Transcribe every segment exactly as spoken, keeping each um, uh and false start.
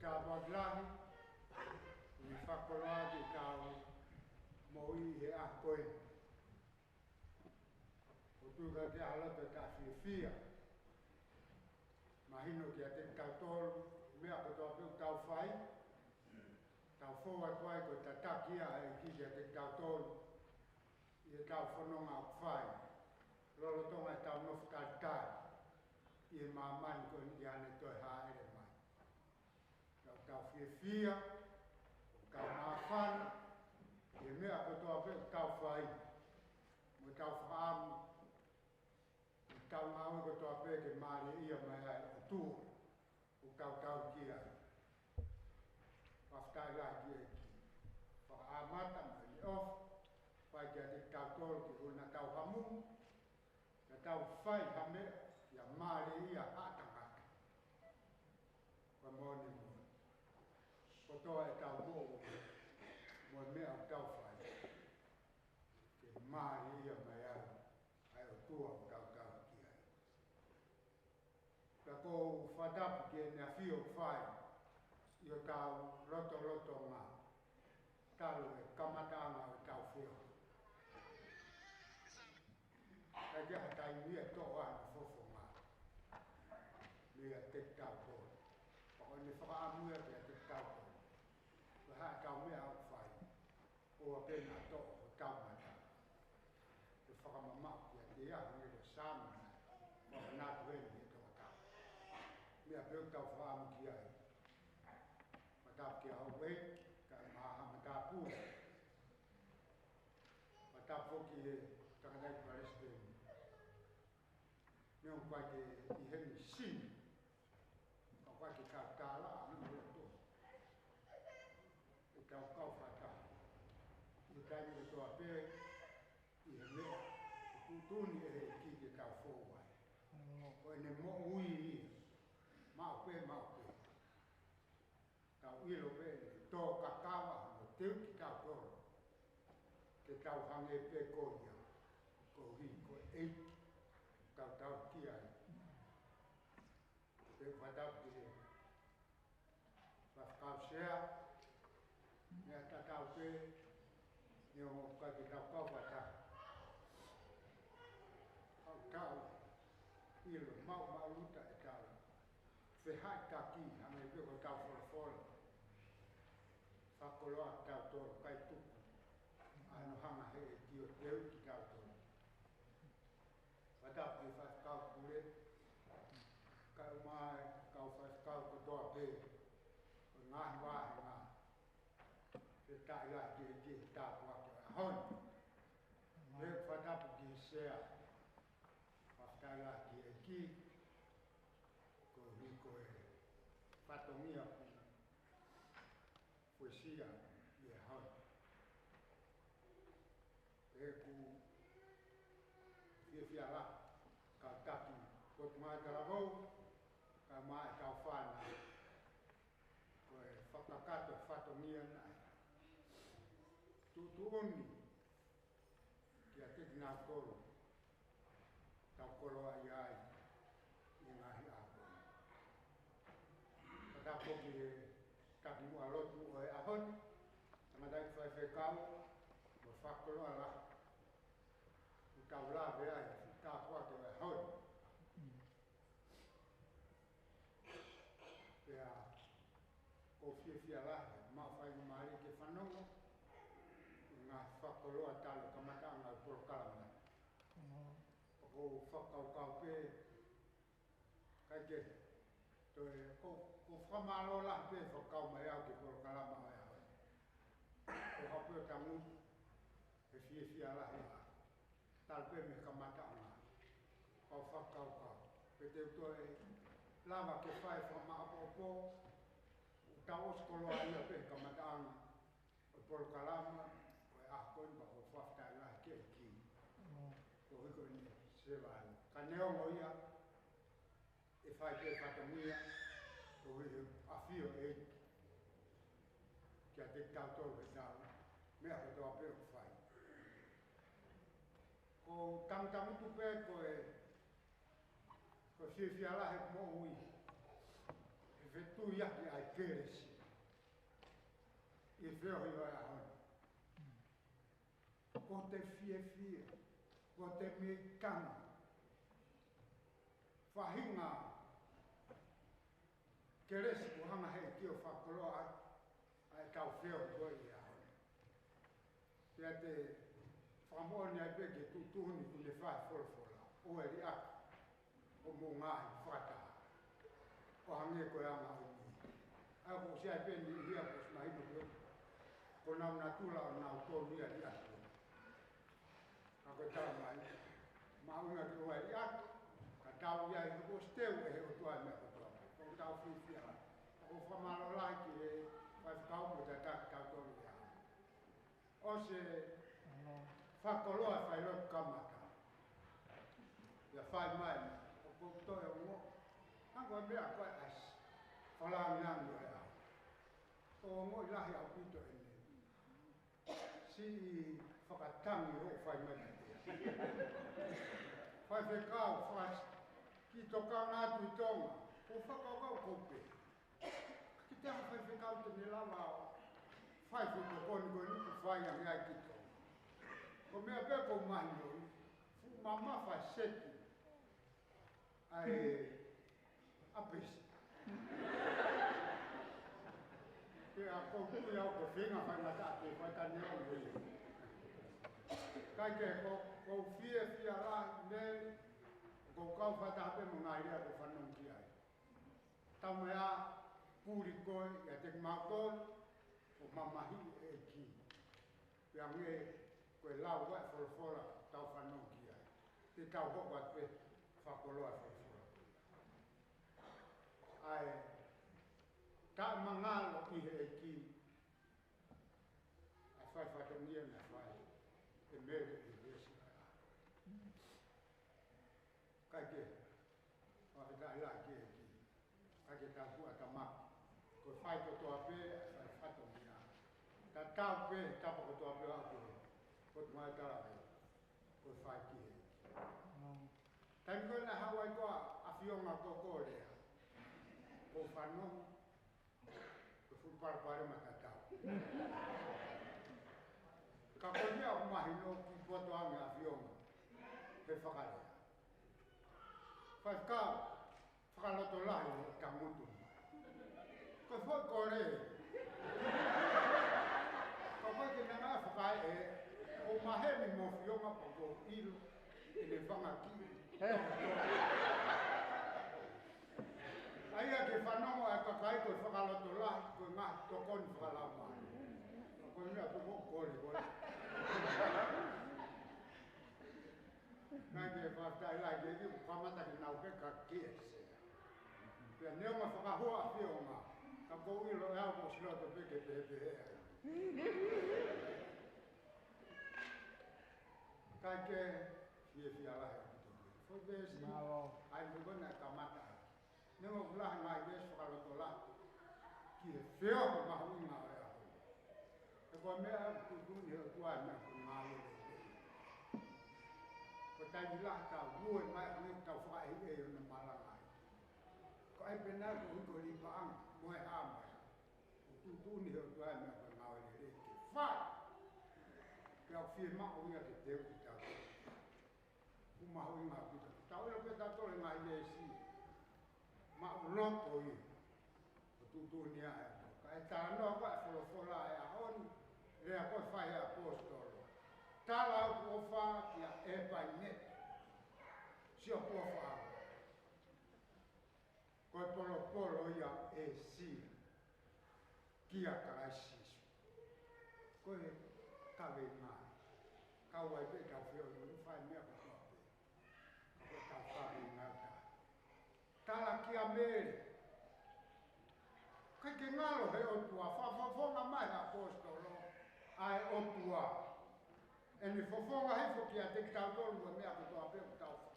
Tāpuaki lahi, ʻoku fakakoloa ʻetau moʻui he ʻaho ko eni. ʻOku tuku ke ʻalu atu ʻetau fiefia. Mahino kiate kitautolu, meʻa kotoa pē ʻoku tau fai, tau fou atu ai ko e tataki ʻa e ʻEiki kiate kitautolu, ʻi heʻetau fononga ʻoku fai, lolotonga ʻetau nofo talitali ʻi he māmani ko eni ʻi heʻene toe hāʻele mai. Tau, tau fiefia, tau māfana ʻi he meʻa kotoa pē ʻoku tau fai, mo tau fakaʻamu, tau ngāue kotoa pē ke mālieʻia mai ai ʻOtua ʻoku tau tauhi ai. Fakafetaʻi lahi ki he ʻEiki. Fakaʻamata mai ʻene ʻofa, fai kiate kitautolu ke ʻoua naʻa tau hamu, ka tau fai ha meʻa ia mālieʻia ha tangata. Ko e moʻoni moʻoni. Kotoa ʻetau moʻui mo e meʻa ʻoku tau fai, ke mālieʻia mai ai ʻa e ʻOtua ʻoku tau tauhi ai. Ka ʻoku ou fakatapu ki heʻene ʻafio ʻoku fai ʻi hotau lotolotonga talu e kamataʻanga ʻo ʻetau feohi. ʻIkai ke ʻi ai ha taimi ia ʻe toʻo ai hono fofonga meiate kitautolu. Pea ko ʻene fakaʻamu ia kiate kitautolu. Ko e hā ʻetau meʻa ʻoku fai, ʻoua pē naʻa toʻo hotau mata. Ke fakamamaʻu kiate ia, hangē ko e Saame naʻe fakamanatu heni ʻe he tokotaha. Meʻa pē ʻoku tau fakaʻamu ki ai. Fakatapu kia Houʻeiki, kae ʻumaʻā haʻa matāpule. Fakatapu foki ki he tangataʻeiki palesiteni. Neongo ʻoku ʻikai ke ʻi heni Sini, ka ʻoku ʻikai ke tau tala ʻa e loto. ʻEtau kau fakataha ʻi he taimi kotoa pē ʻi he meʻa ʻoku tuʻutuʻuni ʻe he ʻEiki ke tau fou ai. Ko ʻene moʻui ia, maʻu pē, maʻu pē. Tau ʻilo pē ʻene tō kakava mo teuʻi kitautolu ke tau hangē pē ko ia, koeʻuhi ko e ʻEiki ʻoku tau tauhi ai. Pea fakatapu ki he Faifekau Sea, meʻa tatau pē, neongo ʻoku ʻikai ke tau kau fakataha, ka ʻoku tau ʻilo maʻumaʻuluta ʻetau fehaʻitaki, hangē pē ko ʻetau folofola. Fakakoloa kitautolu kae tuku ʻa hono hanga ʻe he ʻEiki ʻo teuʻi kitautolu. Fakatapu ki he Faifekau Pule, kae ʻumaʻā e kau faifekau kotoa pē ʻo e ngaahi vāhenga. Fakafetaʻi lahi ki he ʻEiki he tāpuaki ʻo e ʻaho ni. Pea fakatapu ki he Sea. Fakafetaʻi lahi ki he ʻEiki koeʻuhi ko e fatongia kuo fuesia ʻi he ʻaho ni. ʻOku fiefia lahi, kau taki Potungāue Talavou, kae ʻumaʻā e kau fānau. Ko e fakakakato fatongia naʻe tuʻutuʻuni kiate kinautolu, tau koloaʻia ai ʻi he ngaahi ʻaho ko eni. Fakatapu ki he takimuʻa lotu ʻo e ʻaho ni, tangataʻeiki faifekau, mo e fakakoloa lahi ʻoku tau lave ai he tāpuaki ʻo e ʻaho ni. Pea ʻoku ou fiefia lahi, maʻu faingamālie ke fanongo ʻi he ngaahi fakakoloa talu e kamataʻanga ʻo e polokalama. ʻOku ou fakakaukau pē, ʻikai ke toe, ʻoku, ʻoku ou fakamālō lahi pē fakakau mai au ki he polokalama ʻo e ʻaho ni. ʻOku ou haʻu pē ʻo tangutu he fiefia lahi ʻa talu pē mei he kamataʻanga. Kau fakakaukau pe te u toe lava ke fai e fakamāʻopoʻopo, ʻoku tau ʻosi koloaʻia pē he kamataʻanga ʻo e polokalama ʻo e ʻaho ko eni, pea ʻoku ou fakafetaʻi lahi ki he ʻEiki koeʻuhi ko ʻene sevāniti. Ka neongo ia, ʻe fai pē fatongia, koeʻuhi he ʻafio e ʻEiki kiate kitautolu heʻetau meʻa kotoa pē ʻoku fai. ʻOku ou tangutangutu pē ko e, ko e fiefia lahi he moʻui, he Fetuiaki ʻa e kelesi ʻi he feohi ʻo e ʻaho ni. Ko ʻete fiefia, ko ʻete meʻikangaʻi. Faʻahinga kelesi kuo hanga ʻe he ʻEiki ʻo fakakoloa ʻa ʻetau feohi ko ē ʻi he ʻaho ni. Pea te u fakamoʻoni ai pē ki he tuʻutuʻuni kuo ne fai ʻe he folofola, ʻoua ʻe liʻaki hoʻomou ngaahi fakataha, ʻo hangē ko e anga ʻo e niʻihi. ʻA ia kuo ʻosi ʻi ai pē niʻihi ia kuo ʻosi mahino pē ko honau natula ʻo nau tonu ia liʻaki. Ka ko e talamai, mahuʻinga ke ʻoua ʻe liʻaki, ka tau ʻi ai he kuo ʻosi teu ʻe he ʻOtua e meʻa kotoa. Ko ʻetau fiefia. Ko e fakamālō lahi ki he faifekau mo e tataki kitautolu ia. ʻOsi e fakakoloa e failotu kamata. ʻIo, fai mai, ʻoku ou toe ongoʻi. Hangē ko e meʻa ko ē ʻa e fakalāngilangi ʻo e ʻaho. ʻOku ou ongoʻi lahi ʻaupito ʻene siʻi fakatangi ʻoku fai mai kiate au. Faifekau, faka-, kiʻi tokanga atu ʻi Tonga. ʻOku ou fakakaukau ʻoku ou pehē, ka kiʻi taha faifekau te ne lava ʻo fai e foʻi tokoni ko eni ʻoku fai ange ai ki Tonga. Ko e meʻa pē ʻoku ou mahinoʻi, fuʻu mamafa e seti ʻa e ʻapesi. Pea ʻoku ou tui au ko e feinga faingataʻa ke fai ka ne au mo ia. Kae kehe, ʻoku ou fiefia lahi Mele, ʻoku ou kau fakataha pē mo e ngaahi lea kuo u fanongo ki ai. Tau meʻa puli koe ʻiate kimautolu, ʻo mamahiʻi e ʻEiki. Pea hangē ko e lau ʻa e folofola tau fanongo ki ai. Te tau hoko atu pē fakakoloa e folofola ko ia. ʻA e taʻemangalo ʻi he ʻEiki, ʻa e fai fatongia naʻe fai ʻe Mele ʻi he veesi ʻa e ʻaho. Kae kehe, fakafetaʻi lahi ki he ʻEiki. Kae kehe, tau tuʻa tamaki. Ko e fai kotoa pē ʻa e fai fatongia. Tatau pē tapa kotoa pē ʻa e ʻaho ko ē. Ko e tuʻu mai tala pē. Ko e fai ki he ʻEiki. Taimi ko ē naʻe haʻu ai ko ā ʻa e ʻAfio ʻo kōkō lea, ʻoku ou fanongo, ko e fuʻu palopalema tatau. Ka ko ia ʻoku mahino kuo poto ange ʻa e ʻAfio he fakalea. Faifekau, fakalotolahi ʻo tangutu. Ko e foʻi kole. Ka ʻoku ke nanga fakaeʻe, ʻo maheni mo e ʻAfio pea ʻoku ou ʻilo ʻene fanga kiʻi. ʻA ia ke fanongo ʻa e kakai ko e fakalotolahi, ko e ngaahi tokoni fakalaumālie. Ko e meʻa pē ko e kole, kole. Kae kehe, fakafetaʻi lahi ki he ʻEiki, kuo kamata ke nau heka ki he sea. Pea neongo e fakahua ʻa e ʻAfio, ka ʻoku ou ʻilo ʻe au kuo ʻosi loto pē ke pehē pehē ai. Kae kehe, fiefia lahi ʻaupito ki he foʻi veesi. Mālō. ʻA ia ko ē naʻe kamata ai. Neongo ʻoku lahi e ngaahi veesi fakalotolahi ki he feohi mahuʻinga ʻo e ʻaho ni. He ko e meʻa ʻoku tuʻutuʻuni ʻe he ʻOtua e meʻa ko e ngāue lelei. Ko e taimi lahi tau lue mai ʻo ne tau fakaʻehiʻehi ʻo ne malanga ai. Ko e ʻai pē ena ko e hiko lipaʻanga mo e hā mai. ʻOku tuʻutuʻuni ʻe he ʻOtua e meʻa ko e ngāue lelei ke fai. Pea ʻoku fiemaʻu ia ke teu kitautolu. ʻOku mahuʻinga ʻaupito. Tau ʻilo pē tautolu e ngaahi veesi. Maʻuloto ia ʻoku tuʻutuʻuni ai. Ka e talanoa ko ē e folofola e ʻaho ni, lea ko ē fai ʻe he ʻaposetolo. Tala ʻoku ʻofa kia ʻEpaineta, sio ʻoku ʻofa. Ko e polopolo ia ʻe Sila kia Kalaisi Sīsū. Ko e kaveinga. Kau ai pē ʻetau feohi, ʻoku fai e meʻa kotoa pē. Ka ko ʻetau kaveinga ʻe taha. Tala kia Mele. ʻIkai ke ngalo he ʻOtua, fakafofonga mai ʻe he ʻaposetolo ʻa e ʻOtua. ʻEne fofonga hifo kiate kitautolu mo e meʻa kotoa pē ʻoku tau fai.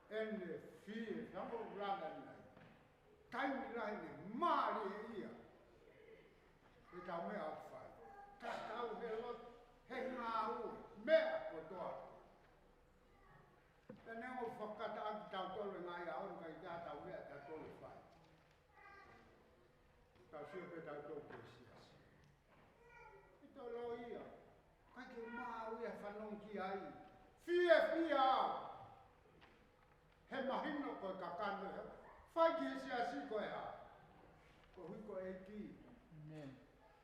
ʻEne fie, tamo langa nai. Taimi lahi ne mālie ia. ʻEtau meʻa ʻoku fai. Tatau he lotu, he ngāue, meʻa kotoa. Pea neongo ʻoku fakakata ʻaki kitautolu e ngaahi ʻaho ni, ʻikai ke ʻi ai haʻatau meʻa ʻe tautolu ʻe fai. Sio pē tautolu ki he siasi. ʻIkai ke u ʻilo ia. ʻIkai ke u maʻu ia e fanongo ki ai. Fiefia au. He mahino ko e kakano ē. Fai ki he siasi ko e hā? Ko hiko e ki. Amen.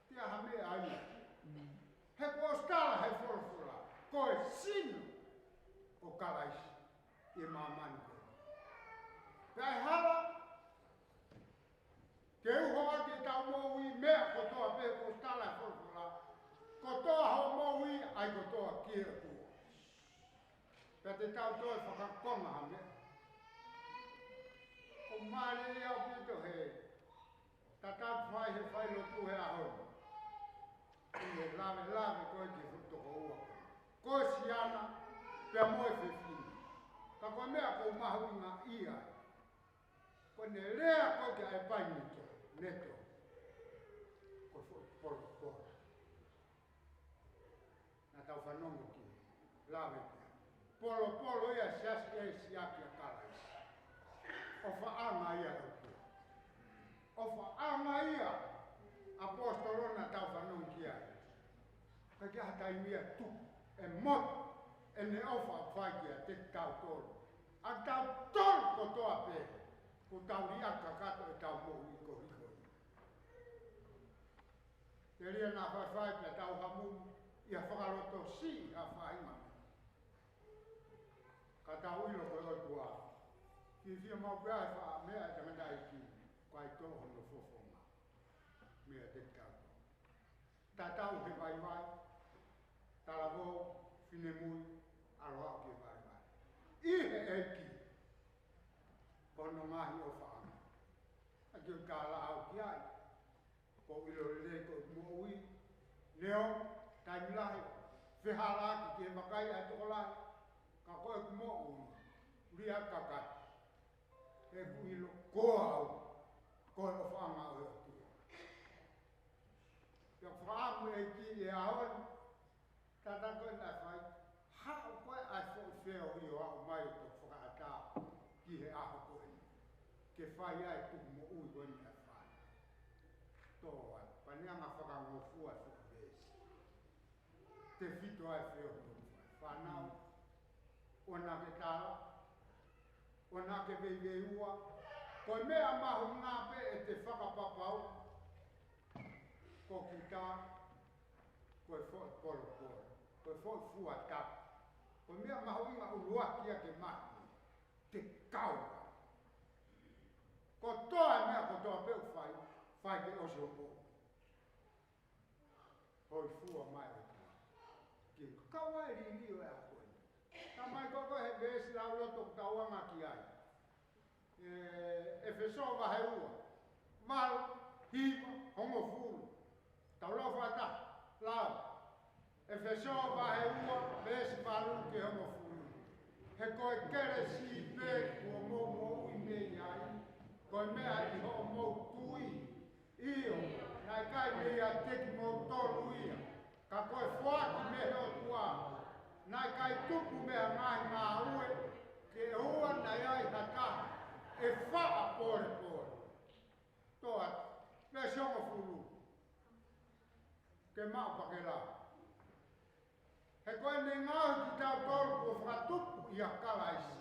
Te aha meʻa ai. Amen. He kuo ʻosi tala he folofola. Ko e sino ʻo Kalaisi ʻi māmani ko ē. Pea ʻe hala ke uho ʻaki ʻetau moʻui meʻa kotoa pē kuo ʻosi tala he folofola. Kotoa hoʻo moʻui ʻai kotoa ki he ʻOtua. Pea te tau toe fakakonga ha meʻa. ʻOku mālie ʻaupito he tatau fai he failotu he ʻaho ni. ʻI he lavelave ko ē ki he tokoua. Ko e siana, pea mo e fefine. Ka ko e meʻa ʻoku ou mahuʻingaʻia ai. Ko ʻene lea ko ē ki he pai neto, neto. Ko e foʻi polopolo. Naʻa tau fanongo ki he lave ki ai. Polopolo ia siasi ʻe siasi ʻa Kalaisi. ʻOfaʻanga ia ʻo e ʻOtua. ʻOfaʻanga ia ʻaposetolo naʻa tau fanongo ki ai. ʻIkai ke ʻi ai ha taimi ia ʻe tuku, ʻe motu ʻene ʻofa ʻoku fai kiate kitautolu. ʻA kitautolu kotoa pē, kuo tau liʻaki kakato ʻetau moʻui ko hiko ia. Telia naʻa faifai pea tau hamumu ʻi ha fakalotosiʻi ha faʻahinga meʻa. Ka tau ʻilo ko e ʻOtua. Fiefia maʻu pē ʻa e faʻa meʻa ʻa e tangataʻeiki, ʻikai tō hono fofonga meiate kitautolu. Tatau he vaivai, talavou, finemui, ʻalu ʻo aʻu ki he vaivai. ʻI he ʻEiki, ko hono ngaahi ʻofaʻanga. ʻA ia ʻoku ou tala au ki ai. ʻOku ou ʻilo lelei ko ʻeku moʻui, neongo taimi lahi, fehālaaki ki he vakai ʻa e tokolahi, ka ko ʻeku moʻui, ʻuli ʻa kakato. ʻOku ou ʻilo ko au, ko e ʻofaʻanga ʻo e ʻOtua. Pea fakaʻamu e ʻEiki he ʻaho ni, tatau ko ē naʻe fai, haʻu ko ē ʻa e foʻi feohi ʻo aʻu mai ʻo toki fakaʻatā ki he ʻaho ko eni. Ke fai ai e tuku moʻui ko eni ʻa e fai. Tō ai, pea ne hanga fakangofua e foʻi veesi. Tefito ai e feohi ʻo fai. Fānau, ʻoua naʻa ke tala, ʻoua naʻa ke veiveiua, ko e meʻa mahuʻinga pē ʻete fakapapau, ko kita, ko e foʻi polopolo, ko e foʻi fua tapu. Ko e meʻa mahuʻinga ʻuluaki ia ke maʻu, te kau ai. Kotoa e meʻa kotoa pē ʻoku fai, fai ke ʻosi hopo. Hōifua mai ʻOtua. Ke kau ai e liliu ʻo e ʻaho ko eni. Talamai ko ē he veesi lauloto ʻoku tau anga ki ai. ʻE, ʻEfesō vahe ua, valu, hiva, hongofulu. Tau lau fakataha, lau. ʻEfesō vahe ua, veesi valu ki he hongofulu. He ko e kelesi pē kuo mou moʻui mei ai, ko e meʻa ʻi hoʻomou tui. ʻIo, naʻe ʻikai meiate kimoutolu ia, ka ko e foaki mei he ʻOtua. Naʻe ʻikai tupu mei he ngaahi ngāue, ke ʻoua naʻa ai ha taha ʻe faʻa polepole. Toʻa, veesi hongofulu. Ke maʻu pea ke lau. He ko ʻene ngaohi kitautolu kuo fakatupu ʻia Kalaisi,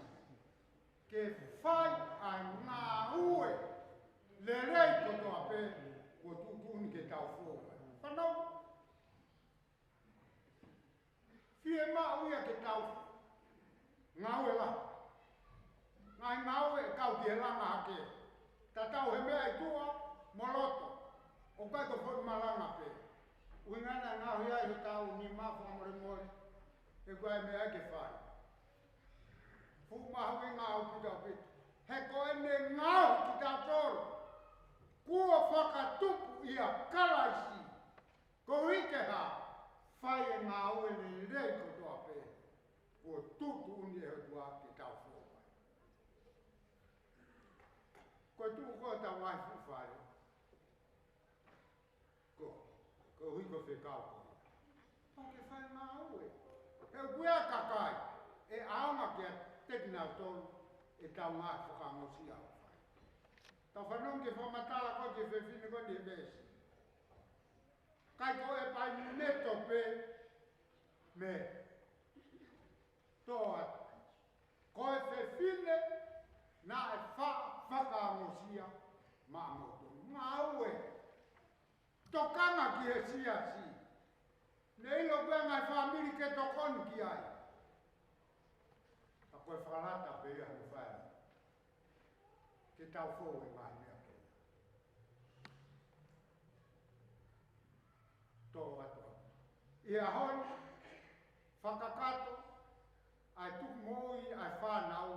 ke fai ʻa e ngāue lelei kotoa pē kuo tuʻutuʻuni ke tau fou ai. Fānau, fiemaʻu ia ke tau ngāue lahi. Ngaahi ngāue ʻe kau ki he langa hake. Tatau he meʻa ʻi tuʻa mo loto. ʻOku ʻikai ko e foʻi malanga pē. ʻUhinga naʻe ngaohi ai hotau nima fakamolemole. He ko e meʻa ke fai. Fuʻu mahuʻinga ʻaupito ʻaupito. He ko ʻene ngaohi kitautolu kuo fakatupu ʻia Kalaisi. Koeʻuhi ke hā, fai e ngāue lelei kotoa pē kuo tuʻutuʻuni ʻe he ʻOtua ke tau fou ai. Ko e tuʻu ko ē ʻetau ngaahi fuʻu fale. Ko, koeʻuhi ko e fekau ko ia. Pau ke fai ngāue. He ʻoku ʻi ai e kakai ʻe ʻaonga kiate kinautolu ʻetau ngaahi fakaongosia ʻoku fai. Ka fanongo ki he fakamatala ko ē ki he fefine ko eni he veesi. ʻIkai ko e ʻepaimeni pē, mei toa. Ko e fefine naʻe fa-, fakaongosia maʻamoutolu. Ngāue. Tokanga ki he siasi. Ne ʻilo pē ngaahi fāmili ke tokoni ki ai. Ka ko e fakalata pē ia ʻoku fai. Ke tau fou he ngaahi meʻa ko ia. Tō atu atu. ʻI he ʻaho ni, fakakakato, ʻa e tuku moʻui ʻa e fānau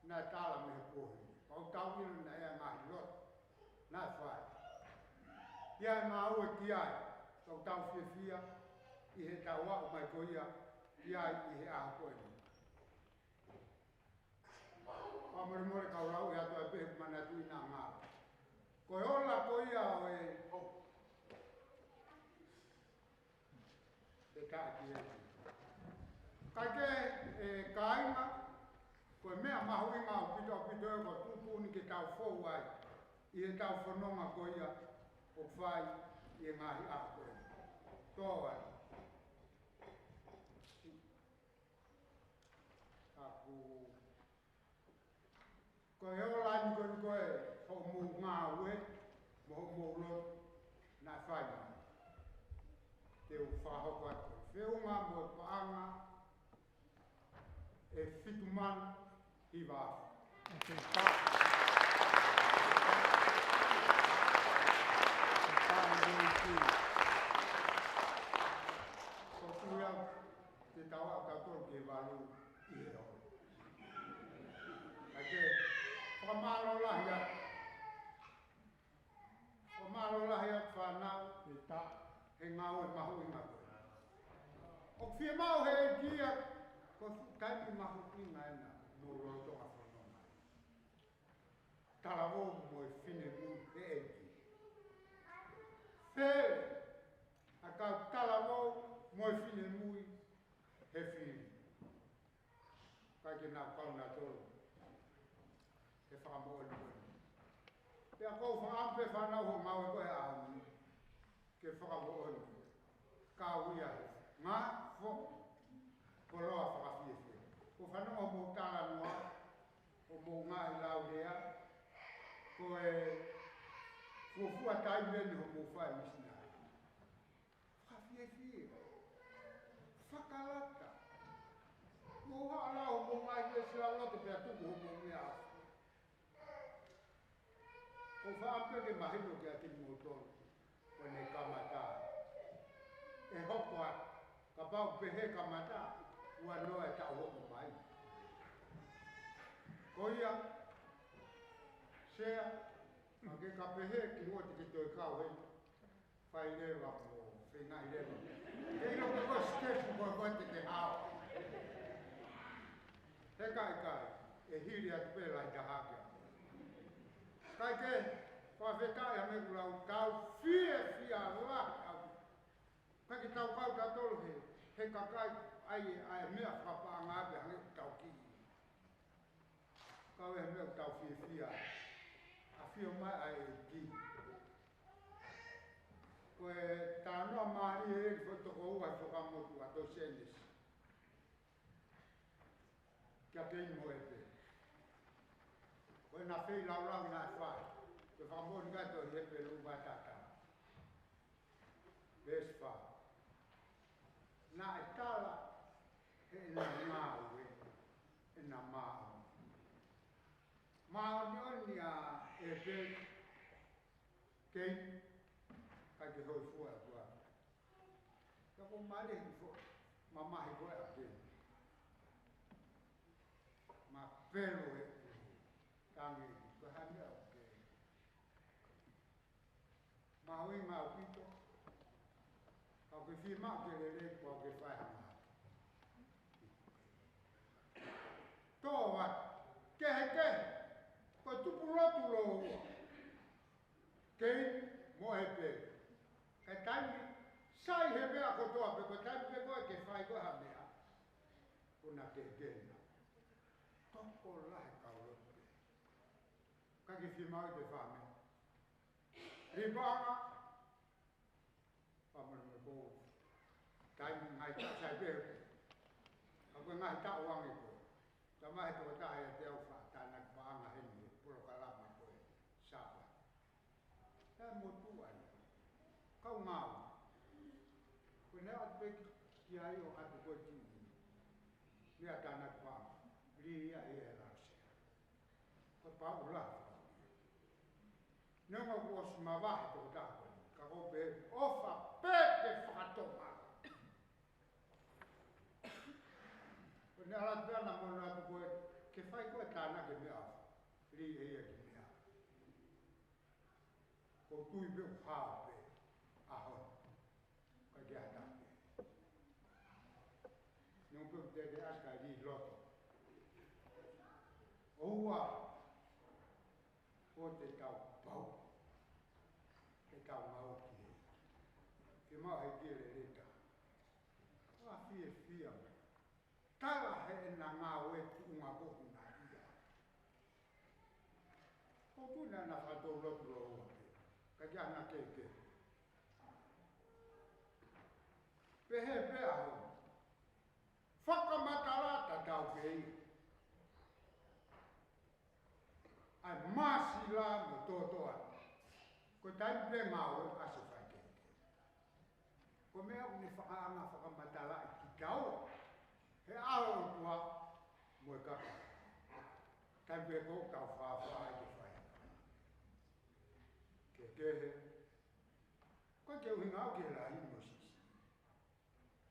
naʻe tala mei he kuohili. Pau tau ʻilo naʻe ʻi ai e ngaahi lotu naʻe fai. ʻI ai e ngāue ki ai, pau tau fiefia ʻi heʻetau aʻu mai ko ia ki ai ʻi he ʻaho ko eni. Fakamolemole kau lau ʻi he ʻaho ni pē he manatuʻi naʻa ngalo. Ko e ola ko ia ʻo e, ʻo e taʻaki e. Kae kehe, ʻe kāinga, ko e meʻa mahuʻinga ʻaupito, ʻaupito ē ko e tuʻutuʻuni ke tau fou ai ʻi heʻetau fononga ko ia ʻoku fai ʻi he ngaahi ʻaho ko ē. Tō ai. Ka ko, ko e ola ni ko eni ko e hoʻomou ngāue, mo hoʻomou lotu naʻe fai mai. Te u fakahoko atu. Feʻunga mo e paʻanga ʻe fitu mano hiva afe. Ko e tui au, te tau aʻu tautolu ki he valu ʻi he ʻaho. Kae kehe, fakamālō lahi atu. Fakamālō lahi atu fānau, he ngāue mahuʻinga ko ē. ʻOku fiemaʻu he ʻEiki ia, ko e fuʻu taimi mahuʻinga ena, mo lolotonga fononga. Talavou mo e finemui he ʻEiki. Fele, ʻa e kau talavou mo e finemui he fili. Kae kehe naʻa kau nautolu he fakamoʻoni ko eni. Pea ʻoku ou fakaʻamu pē fānau hoʻo ngāue ko ē he ʻaho ni ke fakamoʻoni. Kau ia he ngaahi foʻi koloa fakafiefia. Ko e fanongo hoʻomou talanoa, hoʻomou ngaahi lau lea, ko e fuofua taimi eni hoʻomou fai misinale. Fakafiefia. Fakalata. Mou haʻu ʻo lau hoʻomou ngaahi veesi lauloto pea tuku hoʻomou meʻa. ʻOku ou fakaʻamu pē ke mahino kiate kimoutolu. Ko ʻene kamata. ʻE hoko atu. Kapau pehē kamata. Ua noa e taʻu hoko mai. Ko ia. Sea. Ka ke ka pehē ki muʻa te ke toe kau heni. Fai leva mo feinga i leva. Ke ʻilo ko e sitepu ko ē te ke hao. He ʻikai, ʻikai, ʻe hili atu pē lahi taha ke. Kae kehe, fakafetaʻi ʻa e meʻa kuo lau tau fiefia lahi au. Kae ke tau kau tautolu he, he kakai ai, ʻa e meʻa fakapaʻanga pē hangē tau ki. Kau e meʻa ʻoku tau fiefia. ʻAfio mai ʻa e ʻEiki. Ko e talanoa mālie ē, ko e toko ua he Fuakava Motuʻa, tohi Sēnesi. Kia Keini mo ʻĒpeli. Ko ʻena feilaulau naʻe fai. Ko e fakamoʻoni ko ē tohi Hepelū vahe taha taha. Veesi fā. Naʻe tala heʻena ngāue, ʻena māʻoniʻoni. Māʻoniʻoni ʻa ʻĒpeli, Keini, kae ke hōifua ʻa e ʻOtua. Ka ko e mālie he kiʻi foʻi mamahi ko ē ʻa Keini. Ma pelu e tangi, ko e hā e meʻa ʻoku ke mahuʻinga ʻaupito, ka ʻoku ke fiemaʻu ke lelei, ka ʻoku ke fai hanga. Tō atu, kehekehe, ko e tupu lotu lōua. Keini mo ʻĒpeli. Ka taimi, sai he meʻa kotoa pē, ko e taimi pē ko ē ke fai ko ē ha meʻa. Ko ʻena kehekehe na. Tokolahi kau lotu pē. Ka ke fie maʻu e fame. Li paʻanga. Fakamolemole kou. Taimi ngai ka sai pē. Ka ko e ngaahi taʻu ange ko ē. Tama he tokotaha ia te u faʻa tānaki paʻanga heni he polokalama ko e Sāpate. Taimi motuʻa ni. Kau ngāue. Ko e ʻalu pē ki ai ʻo ʻatu ko ē ki he meʻa tānaki paʻanga. Li ia ʻi he lāsea. Ko e pau la. Neongo kuo ʻosi mavahe tokotaha ko eni. Ka ko e pē ʻofa pē ke fakatomala. Ko ʻene ʻalu pē ʻana mo ʻene ʻatu ko ē, ke fai ko ē tānaki meʻa. Li ʻe ia ki meʻa. Ko e tui pē ʻoku hao pē. ʻAho. Ka ke ata pē. Neongo pē te te aska li loto. ʻOua. ʻO te tau pau. Te tau mau ki he. Ke mau he ki he leleta. ʻOua fiefia. Tala he ʻena ngāue tuʻunga ko ē ʻoku na ʻi ai. ʻOku na na fakatou lotu lo ua pē. Ka ke ana ke ke. Pehē pē ʻaho. Fakamatala tatau pē ia. ʻA e māsila mo tōtōa. Ko e taimi pē ngāue ʻa se fai ke. Ko e meʻa ʻoku ne fakaanga fakamatalaʻi kitaua. He ʻAlo ʻo e ʻOtua mo e kaka. Taimi pē ko ē tau fāfā ai ke fai. Ke kehe. Ko e ke ʻuhinga au ke lahi mo sisi.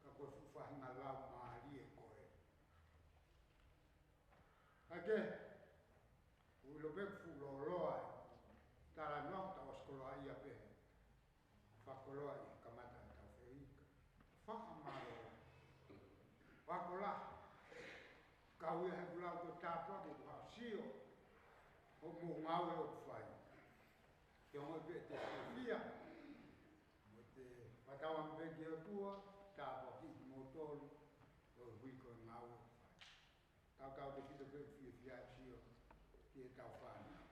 Ka ko e fuʻu faʻahinga lau mālie ko ē. Ka ke, ʻoku ʻilo pē fuʻu lōloa e. Talanoa tau ʻosi koloa ia pē. Fakakoloa ʻi he kamata ʻetau feʻika. Fakamālō. Fakola. Kau ia he kulau ko tāpua ke kua sio. ʻO mo ngāue ʻoku fai. Ke ongo pē te fiefia. Mo te fakatauange pē ki he ʻOtua, tāpuakiʻi kimoutolu, ʻo e hui ko e ngāue ʻoku fai. Kaukau ke pito pē fiefia sio, ki he tau fānau.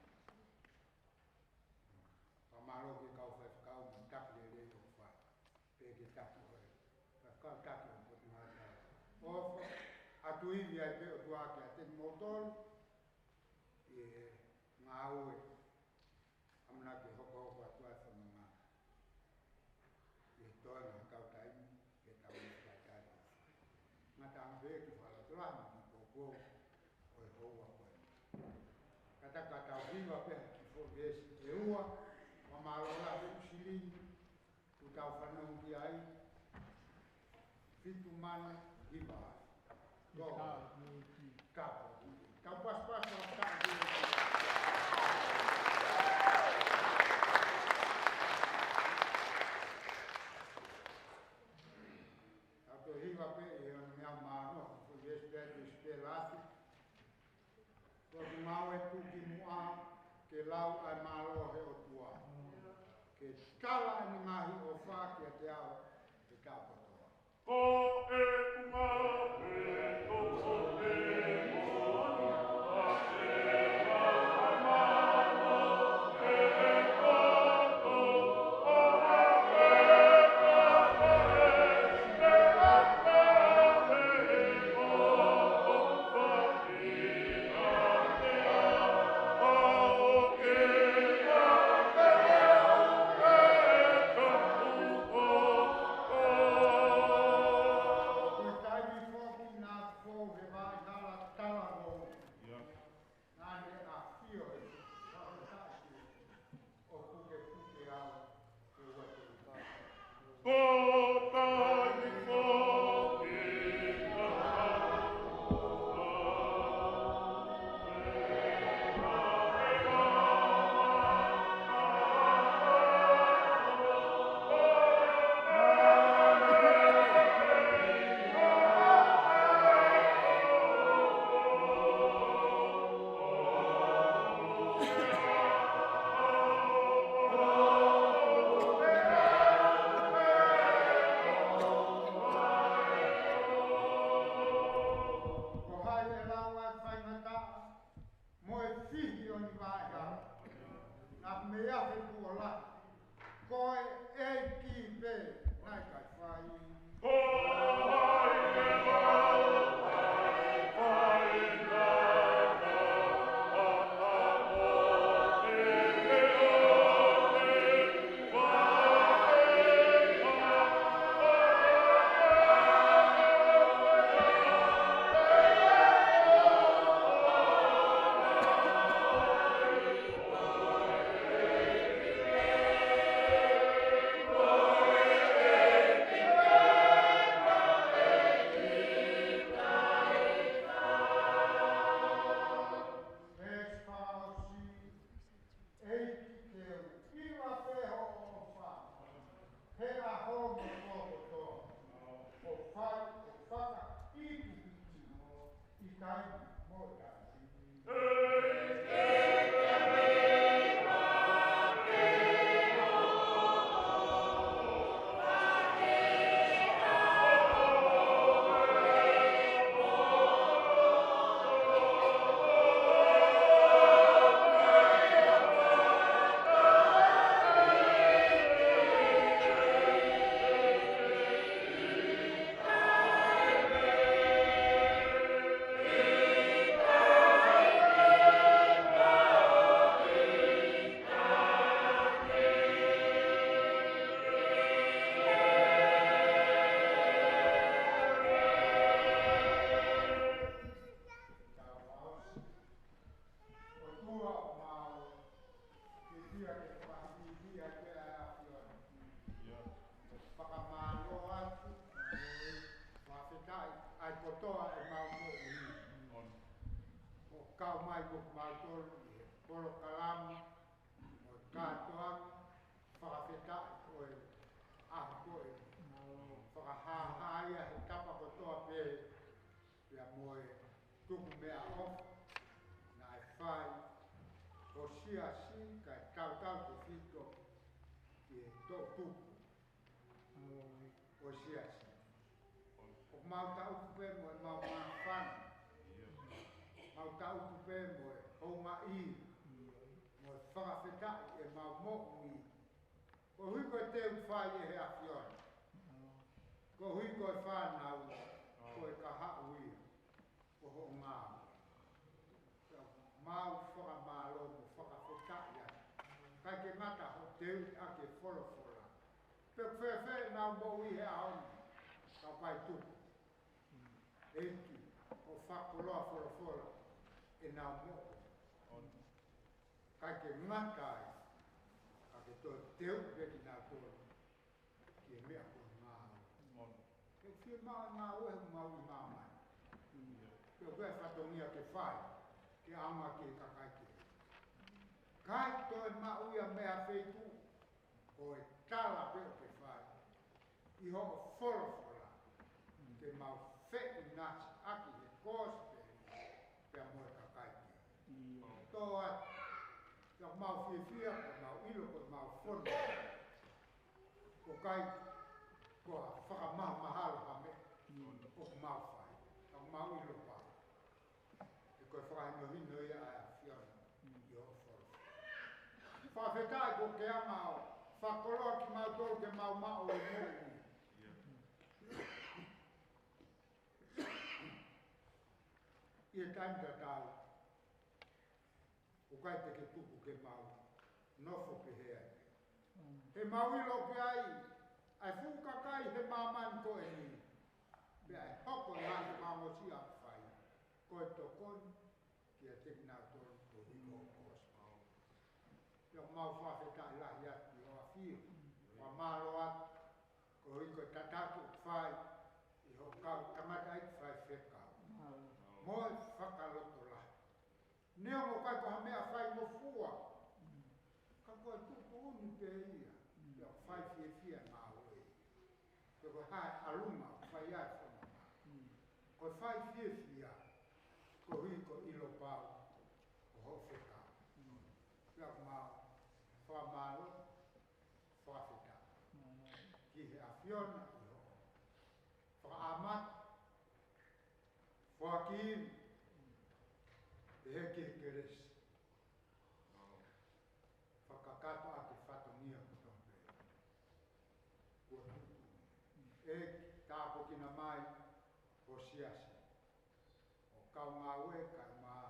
Fakamālō ki he kau faifekau, mo e taki lelei ʻoku fai. Pea ke taki ʻo e. Faifekau taki ʻo e Potungāue Talateu. ʻOfa, ʻatu ivi ai pē ʻOtua kiate kimoutolu, ʻi he ngāue. ʻAmanaki ke hokohoko atu ai e fononga. ʻI he toenga he kau taimi, ke tau ʻi he kakai. Ngata ange pē ke fakalotolahi mo e kiʻi poupou ʻo e houa ko eni. Kātaki ka tau hiva pē ha kiʻi foʻi veesi ʻe ua, fakamālō lahi ʻa e ʻū silini, ʻoku tau fanongo ki ai, fitu mano hiva. Ko. Ka, ka, ka paspas ʻo ka. Tau toe hiva pē ʻi he ʻono meʻa mano, ko e veesi pē, veesi pē lasi. Ko e ngāue tuʻukimuʻa ke lau ʻa e mālō he ʻOtua. Ke tala ʻene ngaahi ʻofa kiate au he taʻu kotoa. Ko e ngāue tuʻukimuʻa ke lau ʻa e mālō he ʻOtua. Ko e taimi foki naʻa he kuo lahi. Ko e ʻEiki pē naʻe ʻikai fai. ʻEiki ke u ʻiva pē hoʻo ʻofa he ʻaho mo e pō kotoa. ʻO fai ʻo fakaʻikiʻiki ʻi taimi mo taimi. ʻOtua ʻoku mau fiefia ke fakafiefia pē ʻa e ʻAfiona. Fakamālō atu, fakafetaʻi ʻa e kotoa ʻemau moʻui. ʻO kau mai ko mautolu ʻi he polokalama ʻo e kātoanga, fakafetaʻi ko e ʻaho ko ē. Fakahāhā ia he tapa kotoa pē, pea mo e tuku meʻaʻofa naʻe fai ʻo e siasi kae tautautefito ki he toʻutupu ʻo e siasi. ʻOku mau taʻutu pē mo ʻemau māfana. Mau taʻutu pē mo e houngaʻia. Mo e fakafetaʻi ʻemau moʻui. Koeʻuhi ko e teu fai ʻe he ʻAfiona. Koeʻuhi ko e fānau, ko e kahaʻu ia ʻo hoʻo ngāue. Pea mau fakamālō mo fakafetaʻi ai. ʻIkai ke ngata hoʻo teuʻi ʻaki e folofola. Pe ʻoku fēfē ʻenau moʻui he ʻaho ni, ka ʻoku ʻikai tuku, ʻEiki, hoʻo fakakoloa folofola ʻenau moʻui. ʻIkai ke ngata ai, ka ke toe teuʻi pē kinautolu ki he meʻa ko e ngāue. Ke fiemaʻu e ngāue ʻoku mau ʻi māmani. Ke ʻoku ʻi ai e fatongia ke fai, ke ʻaonga ki he kakai kehe. ʻIkai toe maʻu ia mei ha feituʻu, ko e tala pē ʻoku ke fai ʻi hoʻo folofola, ke mau feʻinasiʻaki he kosipeli pea mo e kakai kehe. Tō atu, pea mau fiefia, pea mau ʻilo ko ʻemau fono. ʻOku ʻikai ko ha fakamahamahalo ha meʻa ʻoku mau fai. Ka mau ʻilo pau ʻe ko e fakahinohino ia ʻa e ʻAfiona ʻi hoʻo folofola. Fakafetaʻi ko e ke ʻaonga ʻo fakakoloa kimautolu ke mau maʻu e moʻui ʻi he taimi tatau. ʻOku ʻikai te ke tuku ke mau nofo pehē ai. He mau ʻilo ʻoku ʻi ai ʻa e fuʻu kakai he māmani ko eni, pea ʻe hoko e ngaahi fakaongosia ʻoku fai ko e tokoni kiate kinautolu koeʻuhi ko hoʻo kosipeli. Pea ʻoku mau fakafetaʻi lahi atu ʻi hoʻo ʻAfio. Fakamālō atu koeʻuhi ko e tataki ʻoku fai ʻi hoʻo kau tangataʻeiki faifekau mo e fakalotolahi. Neongo ʻoku ʻikai ko ha meʻa faingofua, ka ko e tuʻutuʻuni pē ia, pea ʻoku fai fiefia e ngāue. Pea ko e hā e ʻalunga ʻoku fai ai e fononga, ko e fai fiefia koeʻuhi ko e ʻilo pau ʻo hoʻo fekau. Pea ʻoku mau fakamālō, fakafetaʻi ki he ʻAfiona ʻi hoʻo fakaʻamata, foaki inu, pehē ki he kelesi. Fakakakato kau ngāue kae ʻumaʻā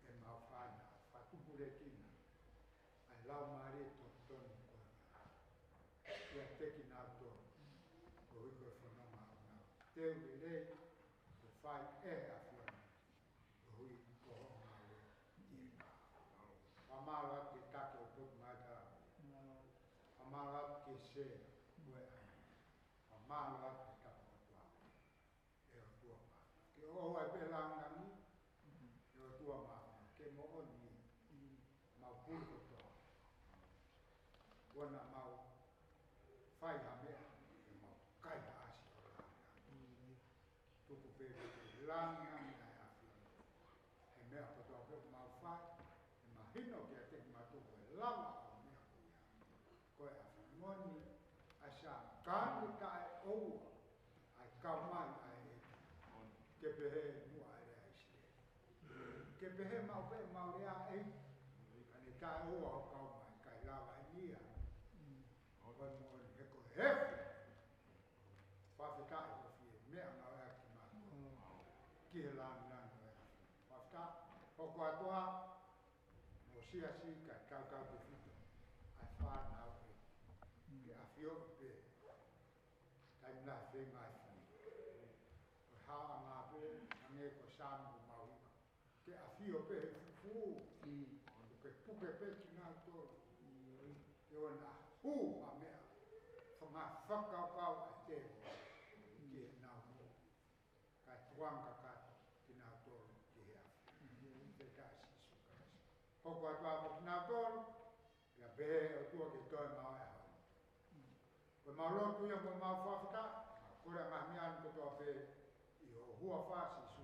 ʻemau fānau, fakatupulekina ʻa e Laumālie Totonu ko ia ʻiate kinautolu, koeʻuhi ko e fononga ʻoku nau teu lelei ke fai ʻe he ʻAfiona, koeʻuhi ko hoʻo ngāue. Fakamālō atu ki he taki ʻo e potu maʻa e tala. Fakamālō atu ki he sea ko e ʻaho ni. Fakamālō atu ki he tapa ʻOtua. ʻE ʻOtua māfimafi. Ke ʻoua ʻe pē langilangi, ʻe ʻOtua māfimafi. Ke moʻoni ʻemau puli kotoa. Kuo na mau fai ha meʻa, ke mau kaihaʻasi ʻo langilangi. Tuku pē ke langilangiʻi ʻa e ʻAfiona he meʻa kotoa pē ʻoku mau fai, ʻe mahino kiate kimautolu ko e lava ʻo e meʻa ko ia, ko e ʻAfiona. Moʻoni ʻa e Saame, ka ne taʻeʻoua ʻa e kau mai ʻa e ʻEiki, ke pehē muʻa ʻa e lea ʻa ʻIsileli. Ke pehē maʻu pē ʻemau lea ʻEiki, ka ne taʻeʻoua hoʻo kau mai, ʻikai lava eni ia. Ko e moʻoni he ko e efu. Fakafetaʻi ʻoku fie meʻangāueʻaki kimautolu ki he langilangi ʻo e ʻAfiona. Fakafetaʻi, hoko atu ā mo e siasi kae tautautefito ʻa e fānau ē, ke ʻafioʻi pē taimi lahi feinga e fili. Ko e haoʻanga pē, hangē ko e Saame ʻoku mau ʻilo, ke ʻafio pē he fufū, pukepuke pē kinautolu, ke ʻoua naʻa hū ha meʻa, fanga fakakaukau ʻa e tēvolo ki heʻenau moʻui, kae tukuange kakato kinautolu ki he ʻAfiona. Pea ʻia Sīsū Kalaisi. Hoko atu ā mo kinautolu, pea pehē ʻe ʻOtua ke toe maʻu e ʻaho ni. Ko ʻemau lotu ia mo ʻemau fakafetaʻi, kole ʻa e ngaahi meʻa ni kotoa pē ʻi ho huafa Sīsū